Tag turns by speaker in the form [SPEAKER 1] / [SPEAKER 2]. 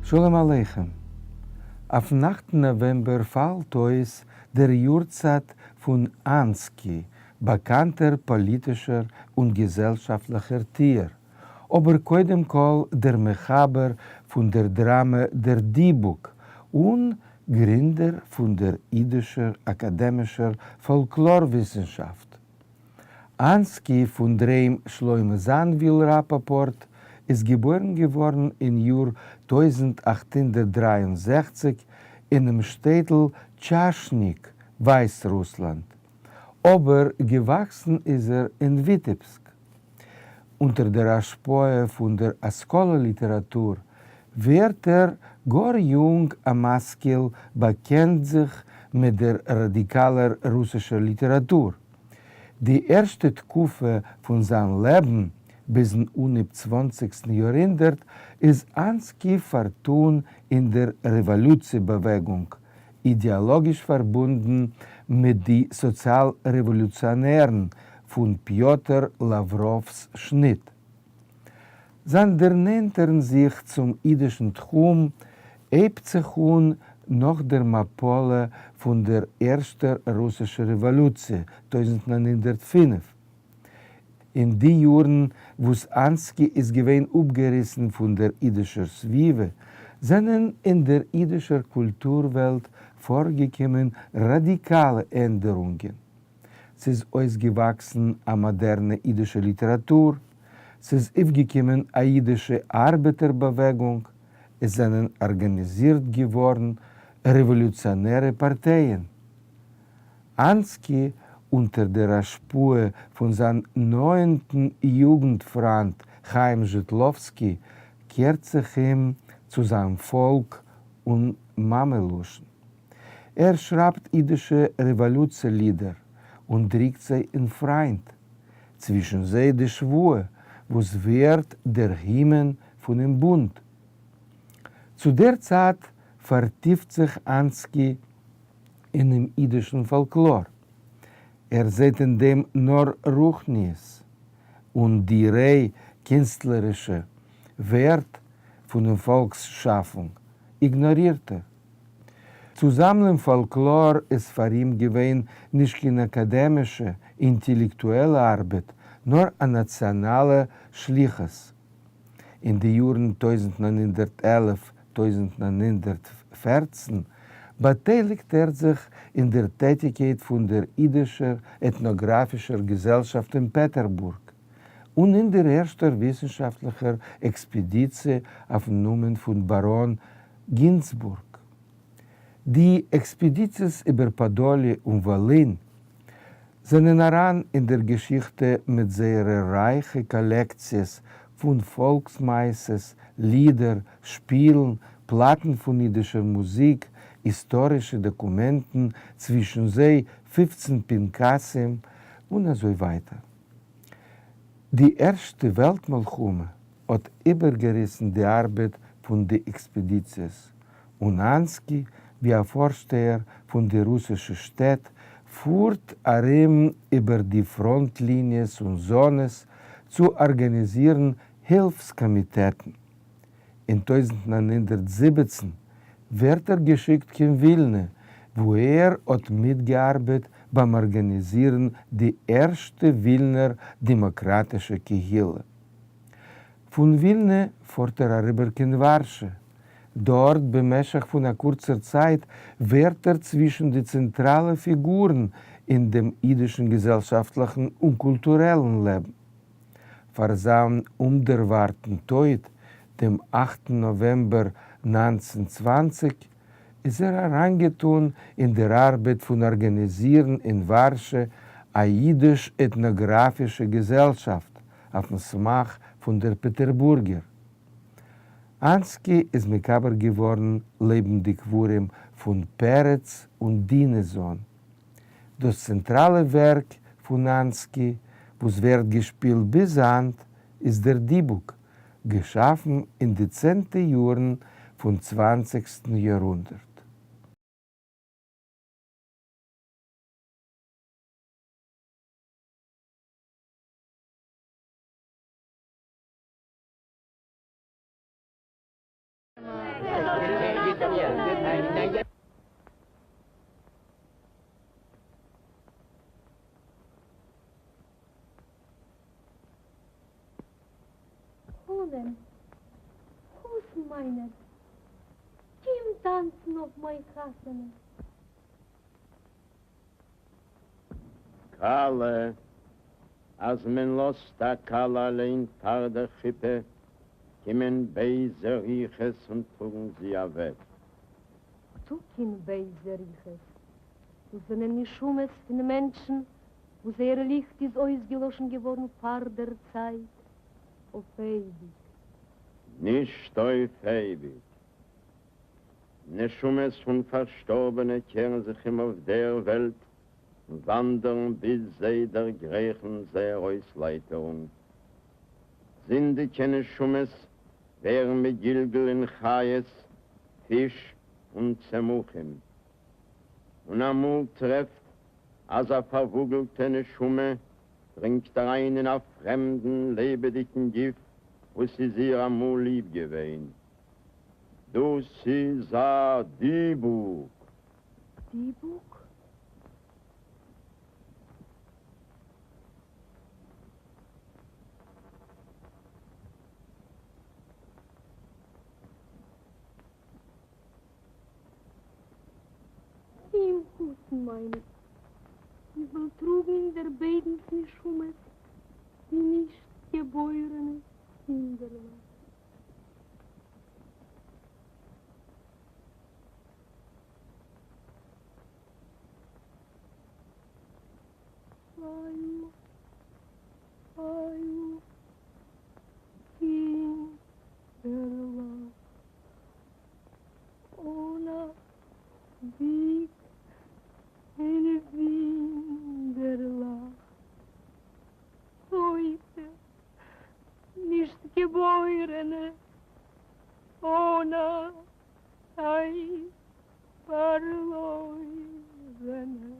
[SPEAKER 1] שלום עליכם. אויפן אכטן נאוועמבער פאלט אויס דער יארצייט פון אנסקי, באקאנטער פאליטישער און געזעלשאפטליכער טוער, אבער קודם כל דער מחבר פון דער דראמע דער דיבוק און גרינדער פון דער אידישער אקאדעמישער פאלקלאר-וויסנשאפט. אנסקי פון דרעם שלמה זאנוויל ראפאפארט איז געבוירן געווארן אין יאר 1863 אינעם שטעטל טשאשניק, ווייסרוסלאנד, אבער געוואקסן איז ער אין וויטעבסק. אונטער דער השפעה פון דער השכלה ליטעראטור ווערט ער גאר יונג א משכיל באקענט זיך מיט דער ראדיקאלער רוסישער ליטעראטור. די ערשטע תקופה פון זיין לעבן ביזן אנהייב צוואנציגסטן יארהונדערט איז אנסקי פארטון אין דער רעוואלוציע באוועגונג, אידעאלאגיש פארבונדן מיט די סאציאל-רעוואלוציאנערן פון פיאטר לאווראוו'ס שניט. זיין דערנענטערן זיך צום אידישן תחום הייבט זיך אן נאך דער מפלה פון דער ערשטער רוסישער רעוואלוציע, 1905. אין די יארן וואס אנסקי איז געווען אפגעריסן פון דער אידישער סביבה, זענען אין דער אידישער קולטור-וועלט פארגעקומען ראדיקאלע ענדערונגען. ס'איז אויסגעוואקסן א מאדערנע אידישע ליטעראטור, ס'איז אויפגעקומען א אידישע ארבעטער-באוועגונג, עס זענען ארגאניזירט געווארן רעוואלוציאנערע פארטייען. אנסקי, אונטער דער השפעה פון זיין נאענטן יוגנט-פריינט חיים זשיטלאווסקי, קערט זיך אום צו זיין פאלק און מאמע-לשון. ער שרייבט אידישע רעוואלוציע-לידער און דרוקט זיי אין פריינט, צווישן זיי די שבועה וואס ווערט דער הימען פונעם בונד. צו דער צייט פארטיפט זיך אנסקי אינעם אידישן פאלקלאר. ער זעט אין דעם נאר רוחניות, און די ריי קינסטלערישע ווערט פונעם פאלקס שאפונג איגנארירט ער. צו זאמלען פאלקלאר איז פאר אים געווען נישט קיין אקאדעמישע, אינטעלעקטועלע ארבעט, נאר א נאציאנאלע שליחות. אין די יארן 1911, 1914 באטייליגט ער זיך אין דער טעטיקייט פון דער אידישער עטנאגראפישער געזעלשאפט אין פעטערבורג און אין דער ערשטער וויסנשאפטליכער עקספעדיציע אויפן נאמען פון באראן גינצבורג. די עקספעדיציעס איבער פאדאליע און וואלין זענען אריין אין דער געשיכטע מיט זייערע רייכע קאלעקציעס פון פאלקס-מעשות, לידער, שפילן, פלאטן פון אידישער מוזיק, היסטארישע דאקומענטן, צווישן זיי 15 פנקסים, און אזוי ווייטער. די ערשטע וועלט מלחמה האט איבערגעריסן די ארבעט פון די עקספעדיציעס, און אנסקי, ווי א פארשטייער פון די רוסישע שטעט, פארט ארום איבער די פראנט ליניעס און זאנעס צו ארגאניזירן הילפס קאמיטעטן. אין 1917 ווערט ער געשיקט קיין ווילנע, וואו ער האט מיטגעארבעט ביים ארגאניזירן די ערשטע ווילנער דעמאקראטישע קהילה. פון ווילנע פארט ער אריבער קיין ווארשע. דארט במשך פון א קורצער צייט ווערט ער צווישן די צענטראלע פיגורן אין דעם אידישן געזעלשאפטליכן און קולטורעלן לעבן. פאר זיין אומדערווארטן טויט, דעם אכטן נאוועמבער 1920, איז ער אריינגעטאן אין דער ארבעט פון ארגאניזירן אין ווארשע א אידיש-עטנאגראפישע געזעלשאפט אויפן סמך פון דער פעטערבורגער. אנסקי איז מקבר געווארן לעבן די קברים פון פרץ און דינעזאן. דאס צענטראלע ווערק פון אנסקי וואס ווערט געשפילט ביז היינט איז דער דיבוק, געשאפן אין די צענטע יארן פון צוואנציגסטן יארהונדערט.
[SPEAKER 2] חנן, חתן מיינער, קום טאנצן אויף מיין חתונה.
[SPEAKER 3] כלה, אז מען לאזט א כלה אליין פאר דער חופה, קומען בייזע רוחות און טראגן זי אוועק.
[SPEAKER 2] ניטא קיין בייזע רוחות, דאס זענען נשמות פון מענטשן וואס זייער ליכט איז אויסגעלאשן געווארן פאר דער צייט אויף אייביג.
[SPEAKER 3] נישט אויף אייביג. נשמות פון פארשטארבענע קערן זיך אום אויף דער וועלט און וואנדערן ביז זיי דערגרייכן זייער אויסלייטערונג. זינדיגע נשמות ווערן מגולגל אין חיות, פיש און צמחים. און אמאל טרעפט אז א פארוואגלטע נשמה דרינגט אריין אין א פרעמדן לעבעדיגן גוף וואס איז איר אמאל ליב געווען. דאס איז א דיבוק.
[SPEAKER 2] דיבוק? קום, חתן מיינער, איך וועל טראגן אונזער ביידנס נשמות ווי נישט געבוירענע קינדערלעך. איו, איו, קינדערלעך. אָן אַ וויג און ווינדערלעך. טויטע, נישט געבוירענע, אָן אַ צייט פאַרלוירענע.